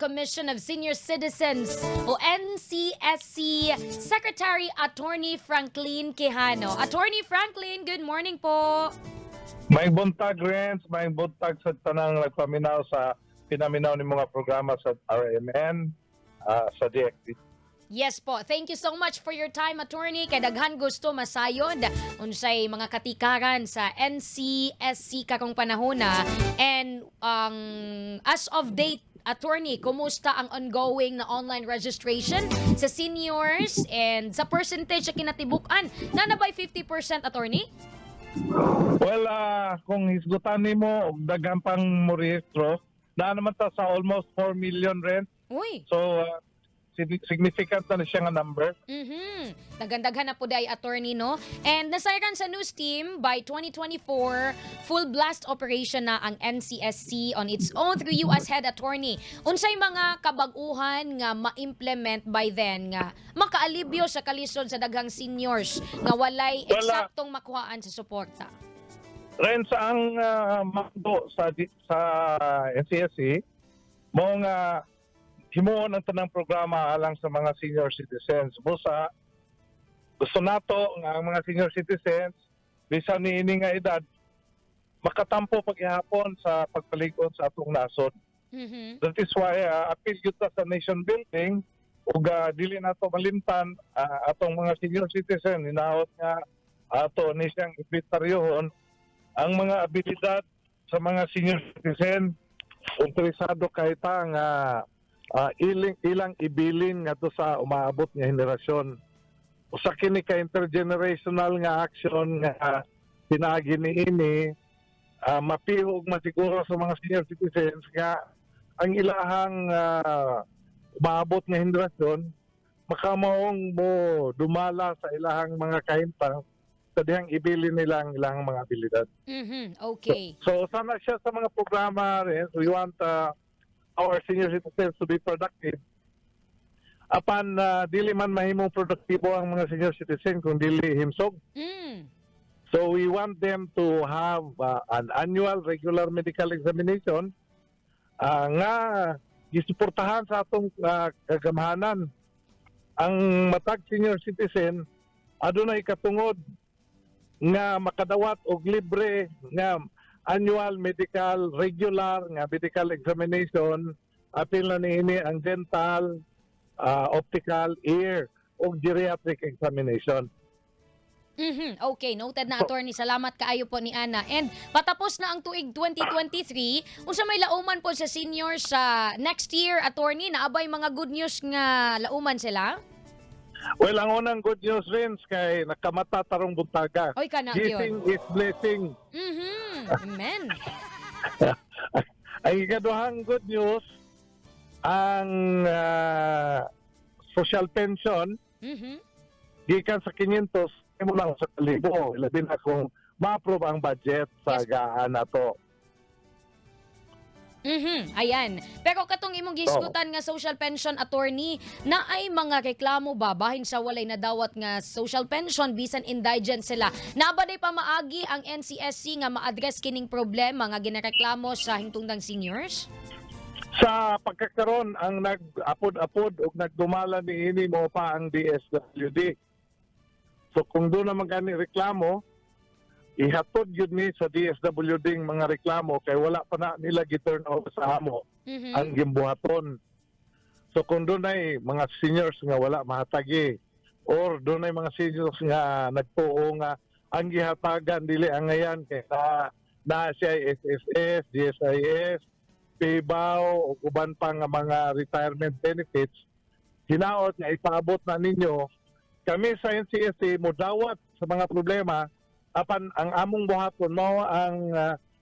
Commission of Senior Citizens o NCSC Secretary Attorney Franklin Quijano. Attorney Franklin, good morning po. Maayong buntag, Renz, maayong buntag sa tanang nagpaminaw sa pinaminaw ni mga programa sa RMN, sa DXD. Yes po. Thank you so much for your time, Attorney. Kay daghan gusto masayod unsay mga katikaran sa NCSC karong panahona. And ang as of date, Attorney, kumusta ang ongoing na online registration sa seniors and sa percentage sa kinatibuk-an? Naa na ba'y 50%, Attorney? Well, kung hisgutan nimo og daghan pang mo rehistro, naa naman ta sa almost 4 million, Renz. Uy. So significant na siya nga number. Daghan-daghan na po diay, Attorney, no? And nasayran sa news team, by 2024, full blast operation na ang NCSC on its own through you as head, Attorney. Unsay mga kabag-uhan nga ma-implement by then nga makaalibyo sa kalisod sa daghang seniors nga walay Well, eksaktong makuhaan sa suporta? Renz, ang mando sa NCSC mao nga himuon ang tanang programa alang sa mga senior citizens. Busa gusto nato nga ang mga senior citizens bisan niini nga edad makatampo paghihapon sa pagpalig-on sa atong nasod. That is why appeal gyud ta sa nation building ug dili nato malimtan atong mga senior citizen. Hinaot nga ato ni siyang inventaryohon ang mga abilidad sa mga senior citizen. Interesado kay ta nga ilang ibilin ngadto sa umaabot nga henerasyon. Usa kini ka intergenerational nga action nga pinaagi niini mapihog masiguro sa mga senior citizens nga ang ilahang umaabot nga henerasyon makamaong mo dumala sa ilahang mga kahimtang sa dihang ibilin nila ang ilahang mga abilidad. So sana siya sa mga programa rin, we want our senior citizens to be productive. Apan dili man mahimong produktibo ang mga senior citizen kung dili himsog. So we want them to have an annual regular medical examination nga gisuportahan sa atong kagamhanan. Ang matag senior citizen adunay katungod nga makadawat og libre nga annual medical, regular nga medical examination. Apil na niini ang dental, optical, ear ug geriatric examination. Okay, noted na, Attorney. Salamat kaayo po ni Ana. And patapos na ang tuig 2023, unsa may lauman po sa seniors sa next year, Attorney? Naa bay mga good news nga lauman sila? Well, ang unang good news rin kay nakamata tarong buntaga. Oy, kana yun. Gising is blessing. Amen. Ang ikaduhang good news, ang social pension gikan sa 500 mo lang sa libo, labi na kung ma-approve ang budget sa gaan nato. Ayan. Pero katong imong gihisgutan nga social pension, Attorney, naay mga reklamo ba bahin sa walay nadawat nga social pension bisan indigent sila? Naa ba day pamaagi ang NCSC nga ma-address kining problema nga ginareklamo sa hintungdang seniors? Sa pagkakaron, ang nag-apod-apod o nagdumala niini mao pa ang DSWD. So kung duna man gani reklamo, ihatod yun ni sa DSWD ang mga reklamo kay wala pa na nila gi-turn over sa amo ang gimbuhaton. So kung dunay mga seniors nga wala mahatagi or dunay mga seniors nga nagtuo nga ang gihatagan dili angayan kay na siya SSS, GSIS, PBAW o uban pa nga mga retirement benefits, hinaot nga ipaabot na ninyo. Kami sa NCSC modawat sa mga problema, apan ang among buhaton mao ang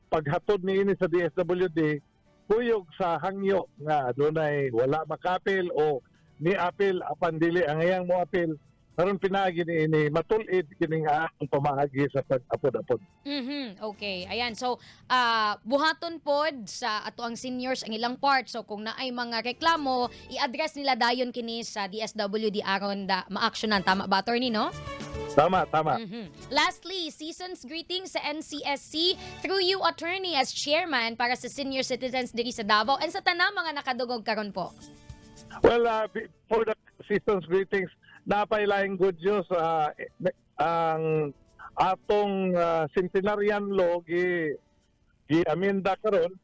paghatod niini sa DSWD kuyog sa hangyo nga adunay wala makapil o ni-apil apan dili angayang mo apil. Karon pinaagi niini matul-id kining ang pamaagi sa pag-apod-apod. Okay. Ayan. So, buhaton pod sa ato ang seniors ang ilang part. So, kung naay mga reklamo, i-address nila dayon kini sa DSWD aron da ma-actionan. Tama ba, Attorney, no? Tama. Lastly, season's greetings sa NCSC through you, attorney, as chairman para sa senior citizens diri sa Davao and sa tanang mga nakadungog karon po. Well, for the season's greetings, napailaing good news, ang atong centenarian law gi aminda karon.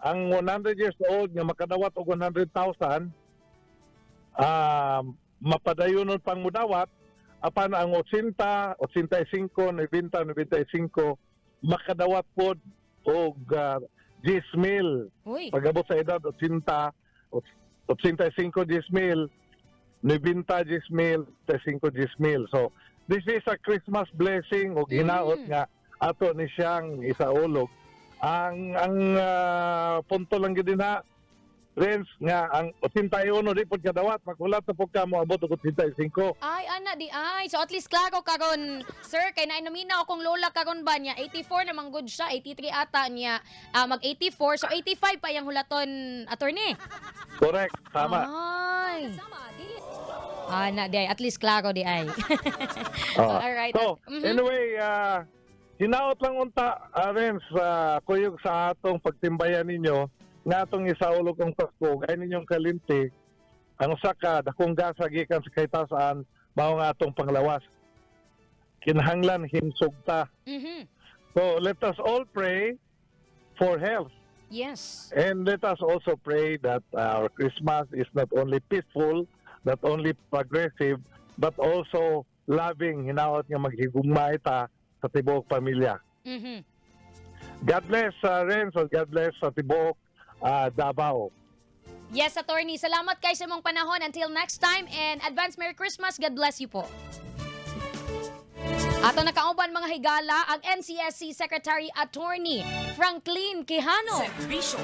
Ang 100 years old nga makadawat og 100,000, mapadayonon pang mudawat, apan ang 80, 85, 90, 95 makadawat pod og 10,000. Uy. Pag-abot sa edad 80, 85, 10,000, 90, 10,000, 35, 10,000. So this is a Christmas blessing ug hinaot nga ato ni siyang isaulog. Ang punto lang gid na, Renz, nga ang 81 di pod kadawat, maghulat na pod ka moabot og 85. Ay, ana di ay. So at least klaro karon, sir, kay nainaminaw akong lola karon ba niya? 84 naman good siya, 83 ata niya. Mag 84, so 85 pa yang hulaton, attorney. Correct, tama. Ay. Ana di ay, at least klaro di ay. Alright. So, anyway, hinaot lang unta, Renz, kuyog sa atong pagtimbayan ninyo, nga atong isaulog ang Pasko, gay ninyong kalimti, ang usa ka dakong gasa gikan sa kahitasan, mao nga atong panglawas. Kinahanglan himsog ta. So, let us all pray for health. And let us also pray that our Christmas is not only peaceful, not only progressive, but also loving. Hinaot nga maghigugma ita sa tibuok pamilya. God bless, Renzo. God bless sa tibuok Davao. Yes, attorney. Salamat kay sa imong panahon. Until next time and advance Merry Christmas. God bless you po. Ato nakauban, mga higala, ang NCSC Secretary Attorney Franklin Quijano. Serbisyo.